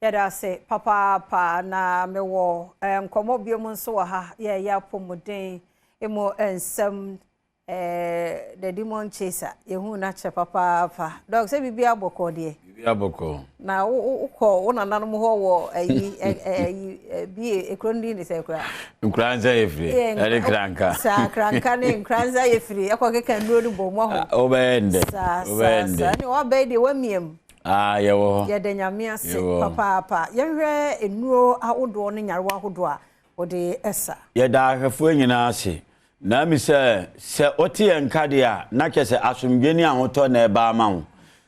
Yɛda ase papaapa na mewɔ nkɔmmɔ biom nso wɔ ha yɛyɛ apɔmuden mu nsɛm the demon chaser yɛhu no akyɛ papaapa. Doc, sɛ biribi abɔkɔ deɛ? Biribi abɔkɔ. Na wokɔ wo nananom hɔ wɔ ayi ayi bi ekuro no din de sɛ koraa? Nkoranza yɛ firi. Ɛne Kranka. Saa Kranka ne Nkoranza yɛ firi. Ɛkɔ keka nnuro no bɔ mu aho. Wobɛyɛ ndɛ. Saa saa saa. Ne wabɛyɛ deɛ wamiam. Ah, yɛwɔ hɔ. Yɛda Nyame ase papaapa. Yɛnhwɛ nnuro ahodoɔ ne nyarewa ahodoɔ a wɔde ɛsa. Yɛda ahwɛfoɔ nyinaa ase. Na mi sɛ sɛ wote yɛn nka deɛ a, na kyerɛ sɛ asomdwe ne ahotɔ na ɛba ama wo.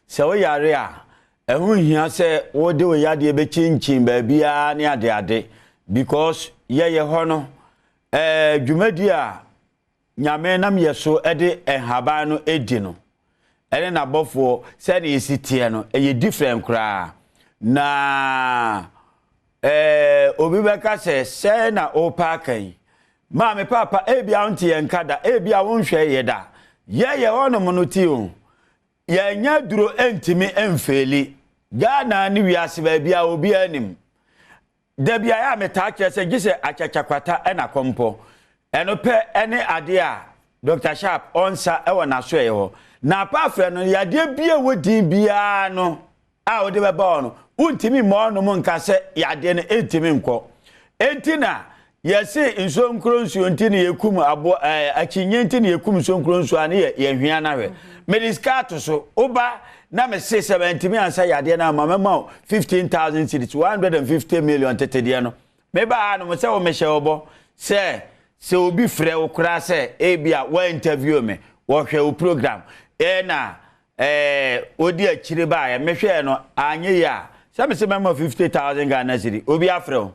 Sɛ woyare a, ɛho nhia sɛ wode wo yadeɛ bɛkyinkyin baabiara ne adeade because yɛyɛ hɔ no, dwumadi a Nyame nam yɛ so de nhaban no di no, ɛne n'abɔfoɔ sɛdeɛ ɛsi teɛ no, ɛyɛ different koraa. Na obi bɛka sɛ, sɛn na wopa aka yi? Maame paapa, ebia wonte yɛn nka da, ebia wonhwɛ yɛ da. Yɛyɛ hɔnom no ti o. Yɛnyɛ duro ntumi mfeeli. Ghana ne wiase baabi a obiara nim. Da bi a metaa kyerɛ sɛ gye sɛ akyakyakwata na kɔmpɔ. Ɛno pɛ ne adeɛ a Dr. Sharp ɔnsa wɔ n'asoɛeɛ hɔ. Na apart from no, yadeɛ bi a ɛwɔ din biara no a wode bɛba hɔ no, wontumi mma ɔnom nka sɛ yadeɛ no ntumi nkɔ. Enti na yɛse nsuo nkoro nsuo nti na yɛkum aboa ɛɛ akyinnye nti na yɛkum nsuo nkoro nsuo a ne yɛ yɛhwea no ahwɛ. Mede sika ato so, woba na mese sɛ mantumi ansa yadeɛ no ama mɛma wo 15,000 cedis, 150 million tete deɛ no. Meba ha nom sɛ wo mehyɛ wo bɔ sɛ sɛ obi frɛ wo koraa sɛ ebi a wa interview me, wɔhwɛ wo program ɛna ɛɛ odi akyire baeɛ mehwɛɛ no anyɛ yie a sɛ mese mɛma 50,000 Ghana cedi, obi afrɛ wo.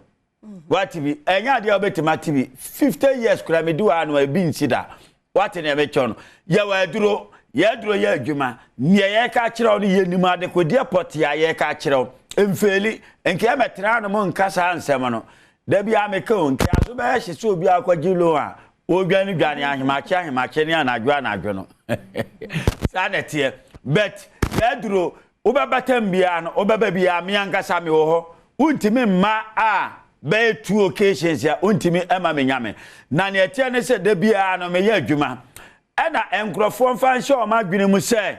Wate bi? Ɛnyɛ adeɛ a wobɛtumi ate bi. 50 years koraa medi wɔ ha no ebi nsi da. Wate nea mekyerɛ no? Yɛwɔ aduro, yɛn aduro yɛ adwuma. Nea yɛreka akyerɛ wo no yɛnim adekodeɛ pɔtee a yɛreka akyerɛ wo. Mfeeli, nka yɛmmɛtena hanom nka saa nsɛm no. Da biara meka o, nka aso bɛyɛ hye sɛ obi a akɔgye loan a ɔredwane dwane ahemakye ahemakye ne anadwo anadwo no. Saa na ɛteɛ. But yɛn aduro, Wobɛba tam biara no, wobɛba biara, me ankasa mewɔ hɔ. Wontumi mma a bɛyɛ two occasions a wontumi mma me nya me. Na nea ɛteɛ ne sɛ da biara no meyɛ adwuma. Ɛna nkurɔfoɔ mfa nhyɛ wɔn adwene mu sɛ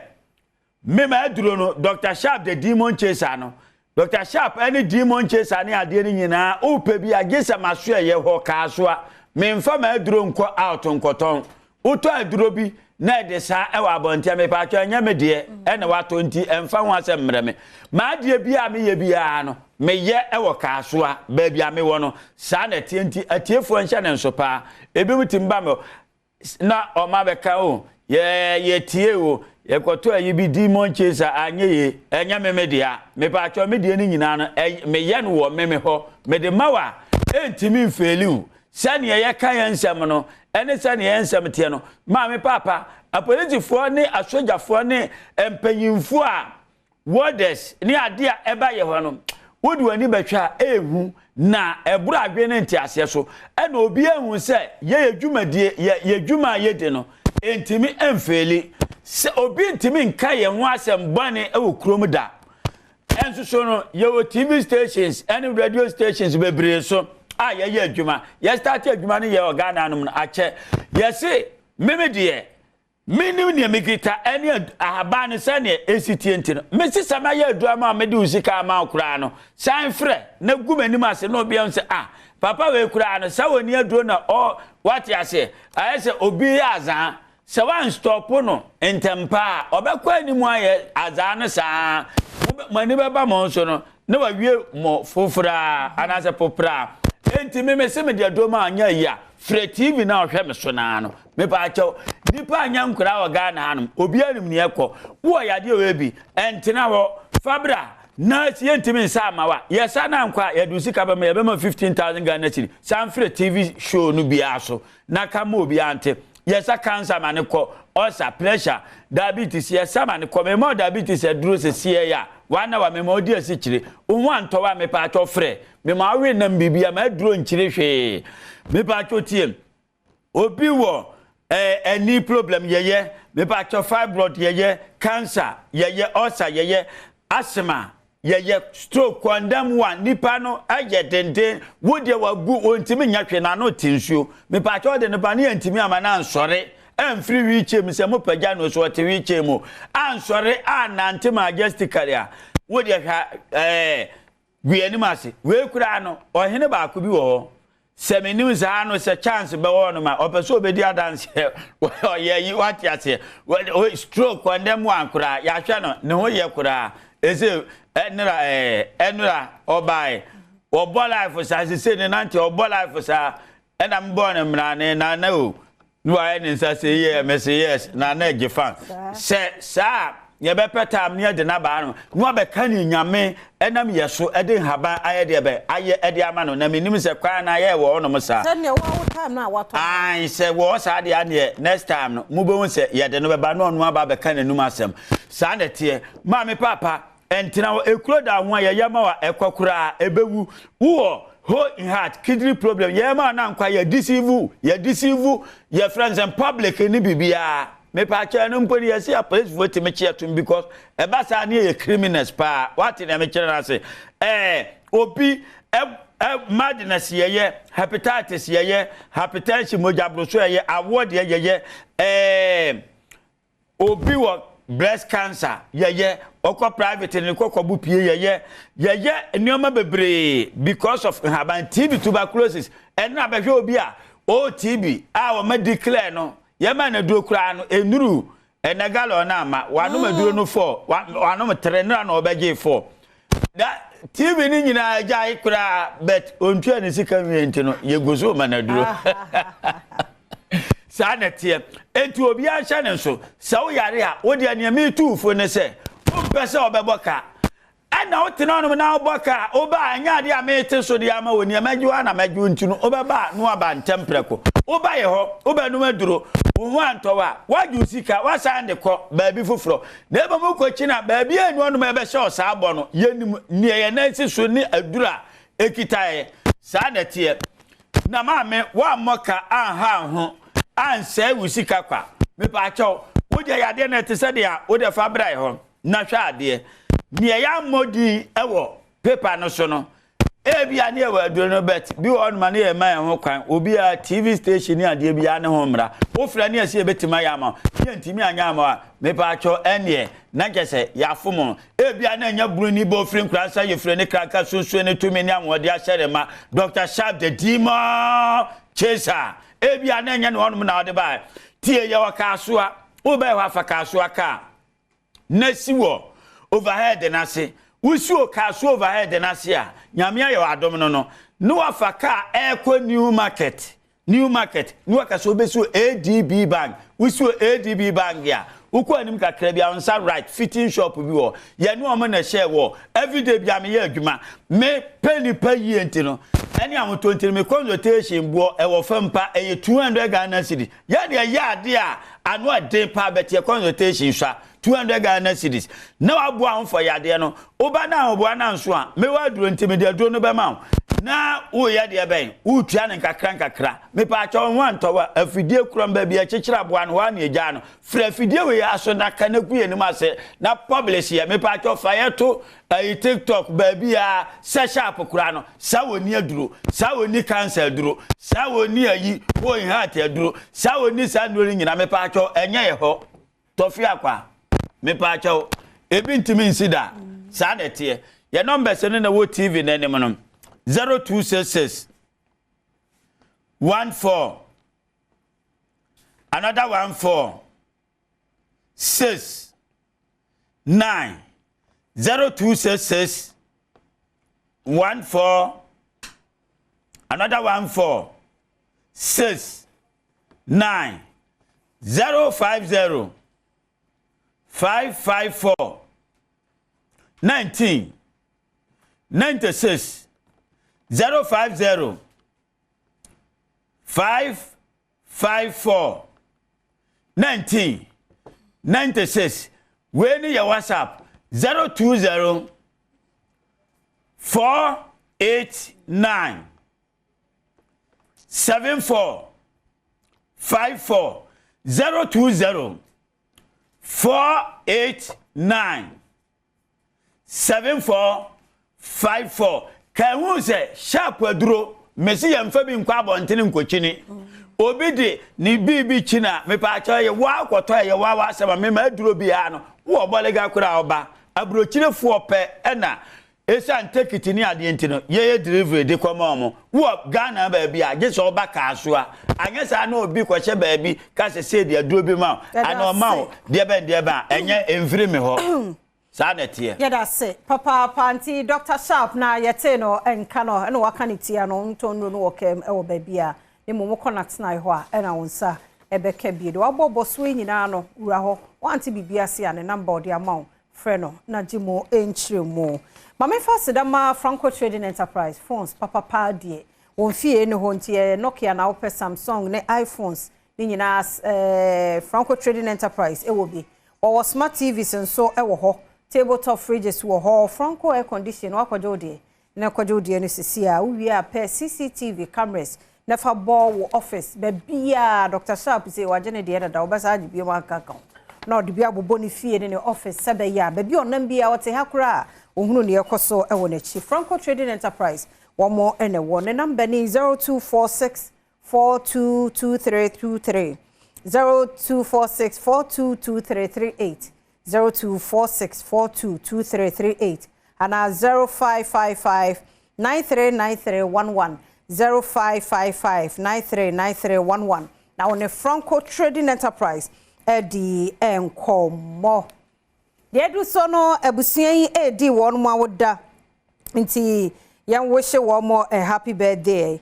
me m'aduro no, Doctor Sharp the Demon Chaser no, Doctor Sharp ne Demon Chaser ne adeɛ no nyinaa, wopɛ bi a gye sɛ m'asoɛeɛ hɔ, Kasoa. Memfa m'aduro nkɔ out nkɔtɔn. Wotɔ aduro bi na ɛde saa ɛwɔ abɔnten a mepatwɔ ɛnyɛ me deɛ ɛna watɔ nti ɛmfa ho asɛm mmerɛ me. M'adeɛ biara a meyɛ biara no meyɛ ɛwɔ Kasoa baabi a mewɔ no saa na ɛteɛ nti atiefoɔ nhyɛ no nso paa. Ebinom tumi ba me hɔ na wɔn abɛka o yɛ yɛtie o yɛkɔtɔ ayi bi demon chaser anyɛ yie ɛnyɛ me me dea mepatwɔ me deɛ no nyinaa no meyɛ no wɔ me me hɔ mede ma wo a ɛntumi mfeeli wo. Sɛnea yɛka yɛn nsɛm no ne sɛnea yɛn nsɛm teɛ no, maame, paapa, apolisifoɔ ne asogyafoɔ ne mpanyimfoɔ a warders ne adeɛ a ɛba yɛ hɔ no, wode w'ani bɛhwɛ a ɛyɛ hu na ɛboro adwene ne nteaseɛ so. Ɛna obi ahu sɛ yɛyɛ dwumadie, yɛ yɛ dwuma a yɛdi no, ntumi mfeeli. Sɛ obi ntumi nka yɛn ho asɛm bɔne wɔ kurom da. Nso so no, yɛwɔ TV stations ne radio stations bebree so a yɛyɛ adwuma. Yɛ start adwuma no yɛ wɔ Ghana anom no akyɛ. Yɛse meme deɛ menim nea mekita ɛne ahaban no sɛdeɛ ɛsi tie nti no, mese sɛ mɛyɛ aduro ama wo mede wo sika ama wo koraa no, san frɛ na gu m'anim ase na obi ahu sɛ ah papa wei koraa no sɛ wɔni aduro na ɔ wate aseɛ ayɛ sɛ obi yɛ azaa. Sɛ woanstɔpo no ntɛmpa a, ɔbɛkɔ anim ayɛ adzaa no saa ara. Mo ani bɛba mo ho so no, na wawie mo foforaa anaasɛ popraa. Enti me mese mede aduro ma anyɛ ayi a, frɛ TV no a ɔhwɛ me so no ara no. Mepaakyɛw, nnipa anyɛ nkoraa wɔ Ghana hanom, obiara nim nea ɛkɔ. Wowɔ yadeɛ wei bi, ɛntena hɔ, fa bra. Na sɛ yɛntumi nsa amma wo a, yɛsa no ankɔ a, yɛde wo sika bɛma, yɛbɛma 15,000 Ghana cedi. San frɛ TV show no biara so. na ka ma obiara nte. Yɛsa cancer ma no kɔ, ulcer, pressure, diabetes, yɛsa ma no kɔ. Mema wo diabetes aduro sesieɛ a, one hour mema wo di asikyire. Wo ho antɔ wo a, mepaakyɛw frɛ. Mema wo we nam biribi a, m'aduro nkyiri hwee. Mepaakyɛw tie. Obi wɔ eh, ani problem yɛyɛ, mepaakyɛw fibroid yɛyɛ, cancer yɛyɛ, ulcer yɛyɛ, asthma. Yɛyɛ stroke condemn one nipa no yɛ denden wo deɛ wagu ɔntumi nyɛ hwee n'ano te nsuo mepaakyɛ ɔde no ba ne yɛntumi ama no ansɔre amfiri wheelchair mu sɛ mopagya no so ɔte wheelchair mu ansɔre annante majestically a wo deɛ hwɛ ɛɛ gu yɛn anim ase wei koraa no ɔhene baako bi wɔ hɔ Sɛ menim saa no sɛ chance bɛwɔ no ma ɔpɛ sɛ ɔbɛdi adanseɛ ɔyɛ yi wate aseɛ stroke ɔndɛ mu ankoraa yɛahwɛ no ne ho yɛ koraa ɛsɛ ɛnora ɛɛ ɛnora ɔbae ɔbɔ life saa sese ne nante ɔbɔ life saa ɛna mbɔ ne mmerane na na o Na wayɛ ne nsa sɛ yɛ mese yes na na ɛgye fan sɛ saa yɛbɛpɛ tam ne yɛde n'abaa no na wabɛka ne nyame ɛnam yɛ so ɛde nhaban ayɛ deɛ bɛ ayɛ ɛde ama no na menim sɛ kwan na ayɛ wɔ hɔnom saa. Sɛdeɛ wo wo time no a watɔ. Ae sɛ wɔ hɔ saa deɛ aneɛ next time no mobɛhu sɛ yɛde no bɛba na ɔno aba abɛka n'anum asɛm saa na ɛteɛ maame paapa Ɛntena hɔ, ekuro da ho a yɛyɛ ma wa ɛkɔ koraa ɛbɛwu. Wowɔ hole in heart, kidney problem, yɛyɛ ma na nkwa yɛ deceive yɛ deceive yɛ friends and public ne biribiara. Mepaakyɛ ɛno mpo no yɛse apolisifoɔ tumi kye ɛtom because ɛba saa ne yɛyɛ criminals paa. Wate nea mekyerɛ no ase? Ɛɛ obi ɛ ɛ madness yɛyɛ, hepatitis yɛyɛ, hypertension mogya boroso yɛyɛ, awoɔ deɛ yɛyɛ, ɛɛ Obi wɔ breast cancer yɛyɛ, ɔkɔ private ne kɔkɔbo pie yɛyɛ, yɛyɛ nneɛma bebree because of nhaban. TB tuberculosis ɛno na bɛhwɛ obi a ɔwɔ TB a wɔma declare no yɛma no aduro koraa no ɛnuru ɛnɛ gallon no ama wanom aduro no four wanom tere nora na ɔbɛgye four Na TV no nyinaa agyae koraa but ontua ne sika nwie nti no yɛgu so ma no aduro. Saa na ɛteɛ. Enti obiara nhyɛ ne nso. Sɛ woyare a, wo deɛ nea metu wo fo ne sɛ wompɛ sɛ wɔbɛbɔ ka. Ɛna wotena hɔnom na wobɔ ka a, woba a ɛnyɛ adeɛ a mete so de ama wo. Nea mɛgye wo ara na mɛgye wo nti no wobɛba a na woaba ntɛm prɛko. Woba yɛ hɔ, wobɛnom aduro, wo ho antɔ wo a, woagye wo sika, woasan de kɔ baabi foforɔ. Na mmom wokɔkyin a, baabi a anuanom a ɛbɛhyɛ wo saa bɔ no, yɛnim nea yɛn nan si so ne aduru a ɛkita yɛn. Saa na ɛteɛ. Na maame, woammɔ ka anha wo ho, ansɛe wo sika kwa. Mepaakyɛw, wo deɛ yadeɛ no ɛte sɛ deɛ a, wo deɛ fa bra yɛ hɔ na hwɛ adeɛ. Nea yɛammɔ din wɔ paper no so no, Ebia ne yɛwɔ aduro no but bi wɔ hɔnom a ne yɛmma yɛn ho kwan. Obiara, TV station ne adeɛ biara ne ho mmara. Wofrɛ ne yɛse yɛbɛtumi ayɛ ama wo, ne yɛntumi anyɛ ama wo a, mepaakyɛw ɛnneɛ na kyerɛ sɛ yɛafom wo. Ebia na ɛnyɛ buroni bɔ ofiri nkoraa nsa yɛfiri ne kra ka sunsue ne tumi ne ahoɔden ahyɛ ne ma. Doctor Sharp the demon chaser. Ebia na ɛnyɛ ne hɔnom na wode baeɛ. Tie, yɛwɔ Kasoa. Wobɛyɛ hɔ afa Kasoa kaa. na si wɔ overhead no ase. Wosi wɔ car so overhead no ase a, Nyame ayɛ w'adom no no, na wafa car ɛrekɔ New Market, New Market, na waka sɛ wobɛsi wɔ ADB Bank. Wosi wɔ ADB Bank a, wokɔ anim kakra bi a, wo nsa right, fitting shop bi wɔ hɔ. Yɛne wɔn na ɛhyɛɛ wɔ. Everyday bi a meyɛ adwuma. Me pɛ nipa yie nti no, ɛne ahotɔ nti no, me consultation boɔ ɛwɔ fam pa, ɛyɛ 200 Ghana cedis. Yɛ deɛ yɛ adeɛ a ano ɛden paa but yɛ consultation sua 200 Ghana cedis na waboa ho for yadeɛ no woba na ahoboa no anso a mewɔ aduro nti mede aduro no bɛma wo na woyɛ deɛ bɛn wotua no nkakra nkakra mepaakyɛ wo ho antɔ wa afidie kuram baabi ɛkyekyere aboa no hɔ a na ɛgyaa no frɛ afidie wei aso na ka na gu yɛn anim ase na publish yɛ mepaakyɛ fa yɛ to Ɛyi tiktok baabi a sɛ sharp koraa no saa wɔnni aduro saa wɔnni cancer aduro saa wɔnni ayi hole heart aduro saa wɔnni saa nnuro no nyina mepaakyɛw ɛnyɛ yɛ hɔ tɔfe akwa mepaakyɛw ebi ntumi nsi da saa na ɛteɛ yɛ numbers no na wɔ tv no anim no 0266 14 another 14 6 9 0266 14 another 1 4 6 9 050 554 19 96 050 5 5 4 19 96 wei ne yɛ whatsapp 020 4 8 9 7 4 5 4 020 4 8 9. 74 54. Ka ehu sɛ sharp aduro mesi yɛn fa bi nkɔ abɔntene nkɔkyini. Obi de ne biribi kyi na mepaakyɛw yɛ waa akɔtɔ ɛyɛ waa asɛm a mema aduro biara no wowɔ bɔlega koraa ɔba aburokyirefoɔ pɛ ɛna ɛsiane tekiti ne adeɛ nti no yɛyɛ delivery de kɔma ɔmo. Wowɔ Ghana baabi a gye sɛ ɔba Kaasoa, anyɛ saa na obi kɔhyɛ baabi ka sɛ sei de aduro bi ma wo ana ɔma wo deɛ bɛn deɛ bɛn a ɛnyɛ ɛmfiri me hɔ. Saa na ɛteɛ. Yɛda ase papaapa. Nti Dr Sharp na yɛtee no nka no ɛna waka ne tia no ntɔn nnuro no wɔ kɛm ɛwɔ baabi a ne mmom wokɔ n'atenae hɔ a ɛna wo nsa ɛbɛka bie de wabɔ bɔsoɔ yi nyinaa no wura hɔ wante biribi ase a ne number ɔde ama wo, frɛ no na gye mu nkyerɛ mu. Ma memfa aseda ma Franco Trading Enterprise. Phones papapa deɛ wɔn fie ne hɔ nti ɛyɛ Nokia na wopɛ, Samsung ne iPhones ne nyinaa, Franco Trading Enterprise ɛwɔ bi. Wɔwɔ smart TVs nso ɛwɔ hɔ, tabletop fridges wɔ hɔ, Franco air condition. Wakɔgye wo deɛ na kɔgye wo deɛ no sisi a wowie a pɛ CCTV cameras na fa bɔ wɔ office baabiaa. Dr Sharp sɛ wagye ne deɛ dada, wobɛsa agye bio mu akaka ho na ɔde bi abobɔ ne fie ne ne office sɛ bɛyɛ a baabi a ɔnam bi a ɔte ha koraa ohunu ne ɛkɔ so ɛwɔ n'akyi. Franco Trading Enterprise wɔn ɛna ɛwɔ ne number ne 0246 422323, 0246 422338, 0246 422338 ana 0555 939311, 0555 939311 na wɔne Franco Trading Enterprise ɛdi nkɔmmɔ. Deɛ ɛdu so no, abusua yi ɛredi wɔn mu awoda nti yɛn wish wɔn a happy birthday.